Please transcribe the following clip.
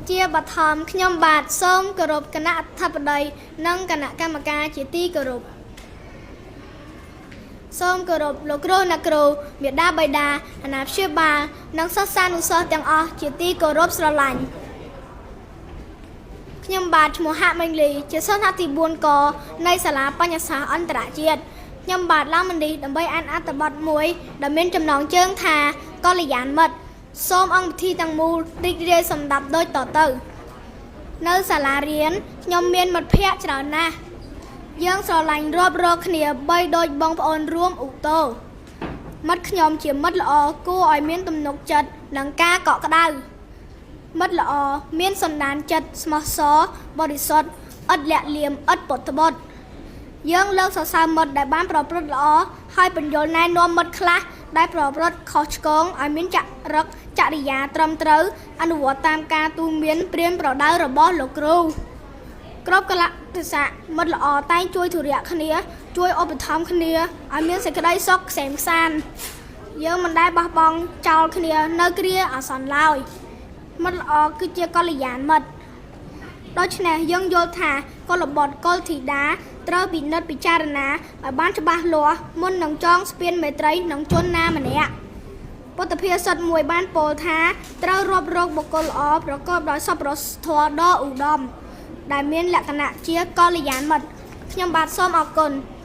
ជាបឋមខ្ញុំបាទសូមគោរពគណៈអធិបតីនិងគណៈកម្មការជាទីគោរពសូមគោរពលោកគ្រូអ្នកគ្រូមេដាបៃតាអាណាព្យាបាលនិងសិស្សានុសិស្សទាំងអស់ជាទីគោរពស្រឡាញ់ខ្ញុំបាទឈ្មោះហាក់មេងលីជាសិស្សថ្នាក់ទី4កនៃសាលាបញ្ញសាស្ត្រអន្តរជាតិខ្ញុំបាទឡើងមនីដើម្បីអានអត្ថបទមួយដែលមានចំណងជើងថាកល្យានមិត្តសូមអង្គពិធីទាំងមូលរីករាយសម្ដាប់ដូចតទៅ នៅសាលារៀនខ្ញុំមានមិត្តភ័ក្តិច្រើនណាស់យើងស្រឡាញ់រាប់រកគ្នាបីដូចបងប្អូនរួមឧតូមិត្តខ្ញុំជាមិត្តល្អគួរឲ្យមានទំនុកចិត្តនិងការកក់ក្ដៅមិត្តល្អមានសន្តានចិត្តស្មោះសរបរិសុទ្ធឥតលាក់លៀមឥតពុតត្បុតយើងលើកសរសើរមិត្តដែលបានប្រព្រឹត្តល្អហើយពន្យល់ណែនាំមិត្តខ្លះដែលប្រព្រឹត្តខុសឆ្គងឲ្យមានចរិតចរិយាត្រឹមត្រូវអនុវត្តតាមការទូន្មានព្រានប្រដៅរបស់លោកគ្រូ គ្រប់កលៈទេសៈមិត្តល្អតែងជួយធុរៈគ្នា ជួយឧបត្ថម្ភគ្នាឲ្យមានសេចក្តីសុខក្សេមក្សាន្តយើងមិនដែលបោះបង់ចោលគ្នានៅគ្រាអាសន្នឡើយមិត្តល្អគឺជាកល្យានមិត្តដូច្នេះយើងយល់ថាកុលបុត្រកុលធីតាត្រូវពិនិត្យពិចារណាឲ្យបានច្បាស់លាស់មុននឹងចងស្ពានមេត្រីនឹងជនណាម្នាក់ ពុទ្ធភាសិតមួយបានពោលថាត្រូវរាប់រកបុគ្គលល្អប្រកបដោយសប្បុរសធម៌ដ៏ឧត្តមដែលមានលក្ខណៈជាកល្យានមិត្តខ្ញុំបាទសូមអរគុណ។